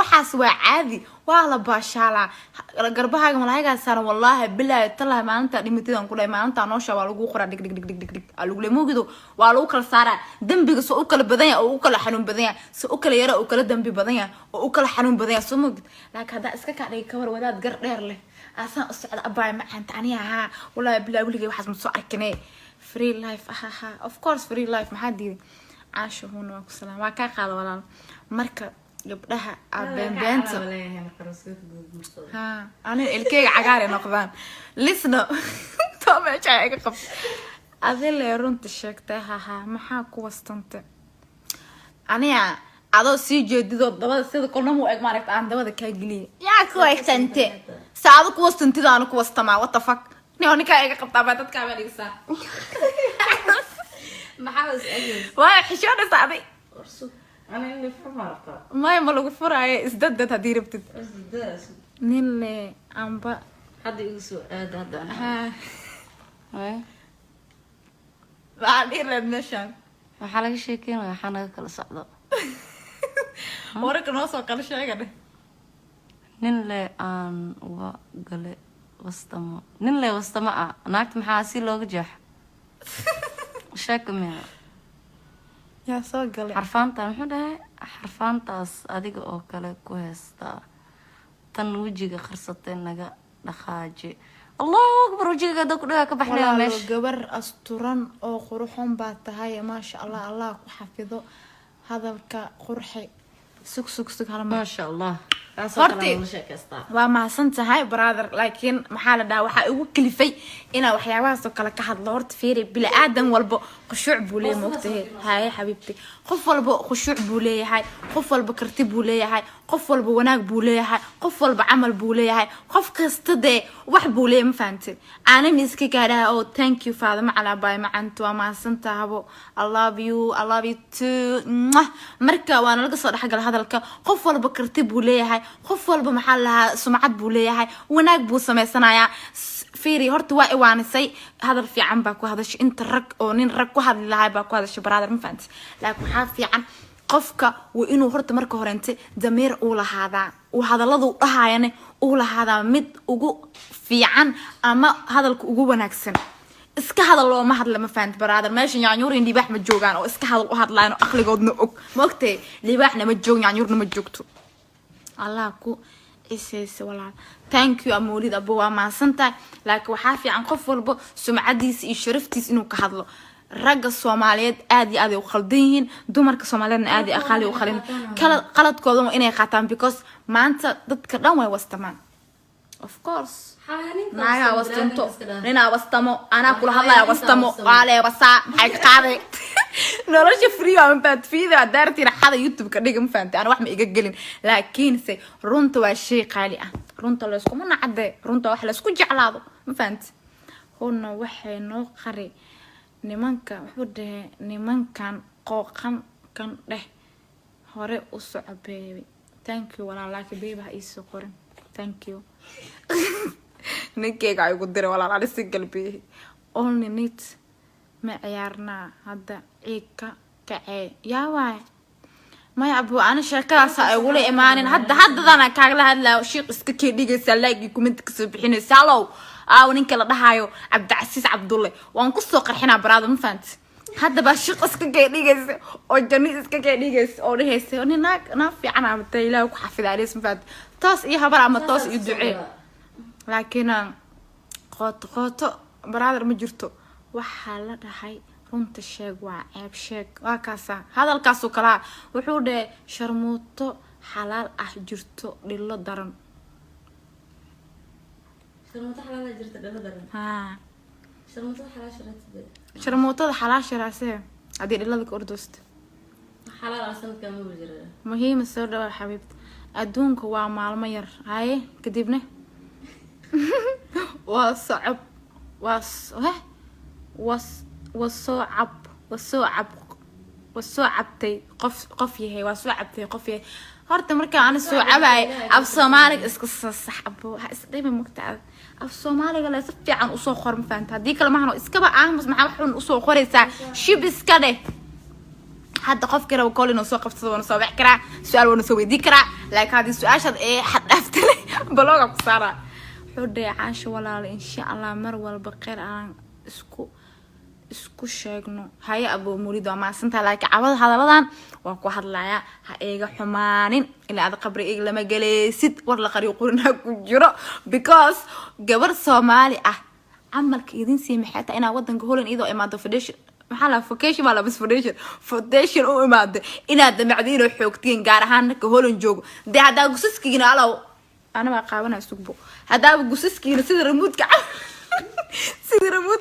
Waxaas waa caadi, waa la baashaalaa. Garbahaaga malaayigaa saaran. Wallaahi, bilaahi, talahi, maalintaa dhimatidaan ku dhahay, maalintaa noosha waa lagu qoraa, dhig dhig dhig dhig dhig dhig aa lagu leey. Moogido waa lagu kala saaraa dembiga, soo u kala badan yahay oo u kala xanuun badan yahay, soo u kala yara, u kala dembi badan yahay oo u kala xanuun badan yahay, soo moogid? Laakiin haddaa iska kaa dhigi kawar wadaad gar dheer leh, asaan u socda, abaay macaanta, aniga ahaa, wallaahi bilaa, weligay waxaas ma soo arkine. Free life, ahaha, of course, free life. Maxaa diiday? Caasha huuna, waa ku salaam, waa kaa qaada, walaal. Marka gabdhaha aa beenbeenta ha, aniga ilkeyga cagaar ay noqdaan lisna too meesha iga qabta. Adile runta sheegtay, haha, maxaa ku wastanta? Aniga adoo sii jeedidoo dabada sida kolnama u eg, maaragta, aan dabada kaa geliya, yaa ku wastante? Sa adu ku wastantida, anu ku wastamaa? What the fuck? Nio ninkaa iga qabtaa baa dadkaa baa dhigisaa. Maxaa is eegaysa? Waa xishoonaysa aday. Ana in la furma rabtaa? Maya, ma lagu furaayo, isdadad haddii rabtid. Nin le amba. Hadda igu soo aada hadda. Ha. Waay. Maxaa dhihi lahayd meeshaan? Waxaa laga sheekeynaya, waxaa naga kala socdo. Wararka noo soo kala sheega dheh. Nin le aan wa gale wastamo, nin le wastamo ah, naagta maxaa si looga jeexo? Sheeka miya? Yaa soo galay? Xarfaanta muxuu dhahay? Xarfaantaas adiga oo kale ku heystaa, tan wejiga qarsatay naga dhaqaaji. Allahu akbar, wejiga hadda ku dhagaa ka baxnaya. Walaalo. Meesha. Gabar asturan oo quruxon baa tahay, maasha Allah, Allah ku xafido. Hadalka qurxi. Sug, sug, sug, hal mar. Maasha Allah. Taasoo kale la sheekaystaa. Waa mahadsan tahay, brother, laakiin maxaa la dhahaa, waxaa igu kalifay inaa waxyaabahaas oo kale ka hadlo. Horta fiiri, bini aadan walba khushuuc buu leeyahay, moogtahay? Haye xabiibti, qof walba khushuuc buu leeyahay, qof walba karti buu leeyahay, qof walba wanaag buu leeyahay, qof walba camal buu leeyahay, qof kasta dee wax buu leeyahay, ma fahantid? Aanami iska gaadhaha. Oh, thank you, Faadama Calabaay, macantu, waa mahadsantaha habo. I love you, I love you too. Mwah. Marka waana laga soo dhexgala hadalka. Qof walba karti buu leeyahay, qof walba, maxaa la lahaa, sumcad buu leeyahay, wanaag buu sameysanayaa. Fiiri, horta waa iwaanisay, hadal fiican baa ku hadashay. Inta rag oo nin rag ku hadli lahay baa ku hadashay, brother, ma fahanti? Laakiin waxaa fiican qofka waa inuu horta marka horente damiir uu lahaadaa, uu hadalladu dhahayane uu lahaadaa mid ugu fiican ama hadalka ugu wanaagsan. Iska hadal looma hadla, ma fahanti, brother? Meesha yaanyuur iyo libaax ma joogaan oo iska hadal u hadlaan oo aqligoodna og. Ma ogtahay? Libaaxna ma joog, yaanyuurna ma joogto. Allah ku cisaysa, walaal. Thank you, amoolid abo, waa mahadsantahay. Laakiin waxaa fiican qof walba sumcadiisa iyo sharaftiisa inuu ka hadlo. Ragga Soomaaliyeed aad iyo aad ay u khaldan yihiin, dumarka Soomaaliyeedna aad iyo aqaali u khaldan. Kala qaladkooda waa inay qaataan, because maanta dadka dhan way wastamaan, of course. Naagaa wastanto, ninaa wastamo, anaa kula hadlaya wastamo, waa leebasaa. Maxay ka qaaday nolosha? Free waa, mafahat? Fiida daartii raxada YouTube-ka dhiga, ma fahamtay? Ana wax ma iga gelin, laakiinse runta waa shay qaali ah. Runta layskuma nacade, runta wax laysku jeclaado, ma fahamtay? Huna waxay noo qari nimanka, wuxuu dhahay nimankan qooqan kan dheh. Hore u soco, baby. Thank you, walaal, laakiin baby ha iisoo qorin. Thank you. Ninkeyga ay igu diray, walaal, ani single bihi. Only need ma ciyaarnaa hadda? Ciidka kacee yaa waay? Maya abu, ani sheekadaasa ay igula imaanin hadda. Haddadana kaagala hadlaayo, shiiq iska kee dhigaysaa, like iyo comment kasoo bixinaysa. Hallow, aaw ninka la dhahayo Cabdicasiis Cabdulle, waan kusoo qarxinaa, baraado, ma fahanti? Hadda baa shiiq iska kee dhigaysa oo janni iska kee dhigaysa oo dhehaysa nin naag naag fiican amata, Ilaah ku xafida alis, ma fahanti? Toos iyo habar ama toos iyo ducee, laakiin qooto qooto, brother, ma jirto. Waxaa la dhahay runta sheeg waa ceeb sheeg. Waa kaasa hadalkaasoo kalaa. Wuxuu dhahay sharmuuto xalaal ah jirto, dhilo daran. Sharmuuto xalaala jirta, dhalo daran. Haa. Sharmuutada xalaasha raadsidee. Sharmuutada xalaasha raasee haddii dhilada ka ordoosta. Xalaal ah sanadkan ma jira. Muhiima, soo dhawaa, xabiibta. Adduunka waa maalmo yar. Haye, kadibna waa socob, waa heh, was waa soo cab, waa soo cab, waa soo cabtay qof, qof yahay, waa soo cabtay qof yahay. Horta markaa ani soo cabaay, af Soomaaliga iska soo sax, abo, ha isdhibi mugta. Af Soomaaliga le si fiican usoo qor, ma fahanta? Haddii kale mahano, iskaba aamus. Maxaa wax xun usoo qoraysaa? Shib iska dheh. Hadda qofkii raba call inuu soo qabsado waana soo wici karaa, su-aal waana soo weydiin karaa, laakiin haddii su-aashaad ee xad dhaaftale, block-ga ku saaraa. Wuxuu dhahay, "Caasha walaalo, insha Allah mar walba kheyr aan isku sheegno." Haye aboo murid, waa mahadsantahay, laakiin cabada hadalladan waa ku hadlayaa, ha iga xumaanin. Ilaa aad qabri iga lama geleysid, war la qariyo qurinaa ku jiro, because gabar Soomaali ah camalka idin sii maxay tahay inaa wadanka Holland iyadoo imaado foundation, maxaa la vacation baa labis foundation, foundation u imaado, inaad damacdo inoo xoogtiin, gaar ahaan marka Holland joogo. Dee haddaa gusaskiina alow ana waa qaabanaya sugbo, haddaaba gusaskiina sida remote-ka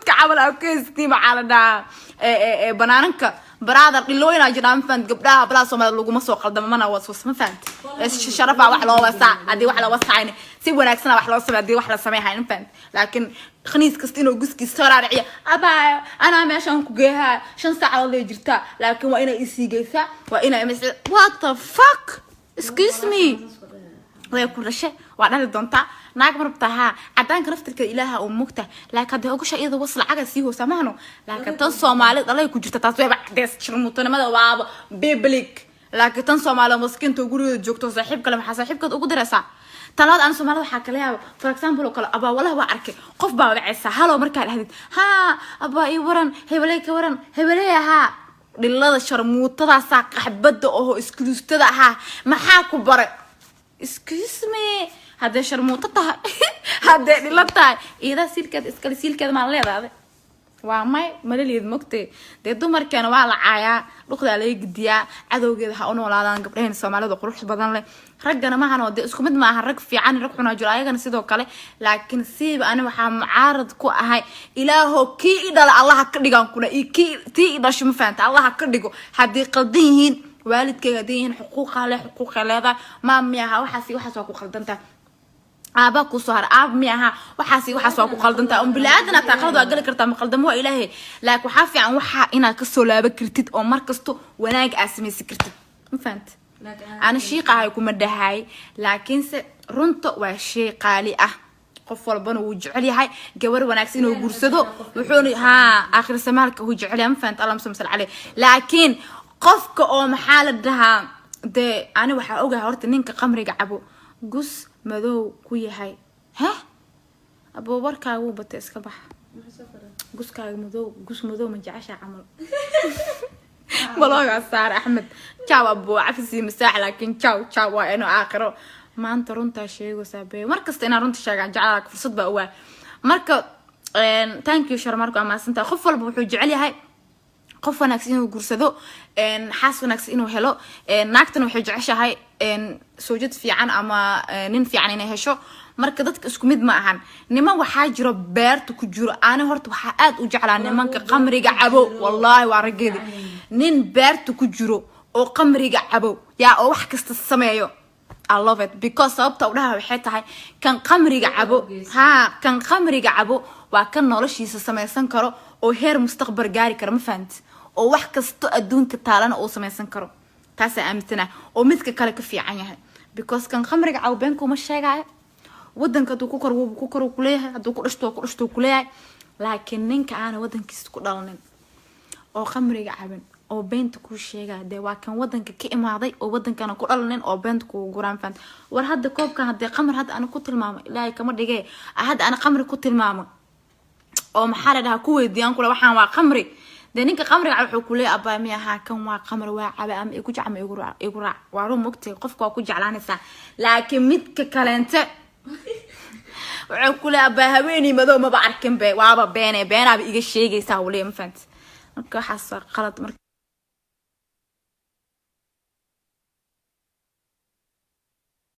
camal aa ku haystiin, maxaa la dhahaa, banaananka, brother, dhilooyinaa jiraan, ma fahant? Gabdhaha balaa Soomaalida laguma soo qaldamo, mana waswas, ma fahant? Sharafaa wax loo wasaa, haddii wax la wasaayna si wanaagsana wax loo samey, haddii wax la sameyhayn, ma fahant? Laakiin khaniis kasta inuu guskiisa soo raariciyo, abaayo anaa meeshaan ku geehaa, 5 saacadood lay jirtaa, laakiin waa inay isii geysaa, waa inay, what the fuck, excuse me, way ku dhashe, waa dhali doontaa, naag ma rabtaa? Haa, cadaanka naftirkeeda ilaaha uu mugta, laakiin hadday ogasha iyada was lacaga sii hoosa mahano. Laakiin tan Soomaalida dhalay ku jirta, taas wayba cadeys, shirmuutanimada waaba public. Laakiin tan Soomaalida maskiinta gurigeeda joogto, saaxiib kale maxaa saaxiibkeed ugu diraysaa? Talabaad, aan Soomaalida waxaa kala yaaba, for example oo kale, abaa walahi waa arkay, qof baa wacaysaa, "Hello" markaa dhahdid, "Haa abaa, ii waran, hebeley ka waran, hebeley ahaa." Dhilada sharmuutadaasaa qaxbada oho iskuluustada ahaa, maxaa ku baray? Excuse me, hadday sharmuuto tahay, hadday dhilo tahay, iyadaa siilkeeda iskale, siilkeeda maa leedaade? Waa may, malaleed mogtay. Dee dumarkeena waa la caayaa, dhuqdaa laga gidiyaa, cadowgeeda ha u noolaadaan gabdhaheen Soomaalida qurux badan leh. Raggana maahan oo dee isku mid maaha, rag fiican, rag xunaa jiro ayagana sidoo kale. Laakiin siiba ani waxaa mucaarad ku ahay, ilaaho kii i dhala Allaha ka dhigaan kuna iyo kii tii i dhasho, ma fahanta? Allaha ka dhigo haddii qaldan yihiin waalidkayga, haddii yihiin xuquuqa leh, xuquuqa leedahay. Maam mi aha, waxaas iyo waxaas waa ku qaldantahay. Aabaa kusoo hara, aab mi aha, waxaas iyo waxaas waa ku qaldantahay. Un bili-aadan ataa qalad waa gali kartaa, ma qaldamo waa Ilaahay, laakiin waxaa fiican waxaa inaad kasoo laaban kartid oo mar kasto wanaag aad samaysan kartid, ma fahanta? Ana shiiqa ahay kuma dhahay, laakiinse runta waa shay qaali ah. Qof walbana wuu jecel yahay gabar wanaagsan inuu guursado, wuxuuna haa aakhir samaalka wuu jecel yahay, ma fahanta? Allahuma salli caleyh. Laakiin qofka oo maxaa la dhahaa, dee ani waxaa ogahay horta ninka qamriga cabo gus madow ku yahay. Heh, abuubarkaaga wuu batay, iska bax. Guskaaga madow, gus madow ma jeceshaa camal? Block-gaa saar Axmed. Jaw abuu cafisi masaax, laakiin jaw jaw waa inuu aakhiro. Maanta runtaa sheegaysaa be, mar kasta inaan runta sheegaan jeclaa, fursad baa ogaa. Marka thank you Sharmarka, waa mahadsantahay. Qof walba wuxuu jecel yahay qof wanaagsan inuu guursado, xaas wanaagsan inuu helo. Naagtana waxay jeceshahay soojad fiican ama nin fiican inay hesho. Marka dadka isku mid ma ahan. Niman waxaa jiro beerta ku jiro. Ani horta waxaa aad u jeclaa nimanka qamriga cabo, wallaahi waa raggeedi. Nin beerta ku jiro oo qamriga cabo yaa oo wax kasta sameeyo, I love it, because sababta u dhaha waxay tahay, kan qamriga cabo, haa, kan qamriga cabo waa kan noloshiisa samaysan karo oo heer mustaqbal gaari karo, ma fahanti? Oo wax kasto adduunka taalana uu samaysan karo, taasaa aaminsana oo midka kale ka fiican yahay, because kan qamriga cabo been kuma sheegaayo. Wadanka hadduu ku kor wuu ku kor kuleeyahay, hadduu ku dhashto waa ku dhashto kuleeyahay. Laakiin ninka aana wadankiisa ku dhalanin oo qamriga cabin oo beenta kuu sheegaya, dee waa kan wadanka ka imaaday oo wadankana ku dhalanin oo beenta kugu guraan fant. War hadda koobkan haddee qamar hadda ana ku tilmaamo, Ilaahay kama dhige, hadda ana qamri ku tilmaamo oo maxaa la dhahaa ku weydiiyaan kule, waxaan waa qamri. Dee ninka qamriga cab wuxuu kuleeyahay, "Abaa mi ahaa, kan waa qamri, waa cabe, ama igu jec ama igu raac, igu raac." Waa run, mogtay, qofka waa ku jeclaanaysaa. Laakiin midka kaleente wuxuu kuleeyahay, "Abaa haweeney madow maba arkin be, waaba beene, beenaaba iga sheegaysaa," uu leeyahay, ma fahanti? Marka waxaas waa qalad marka.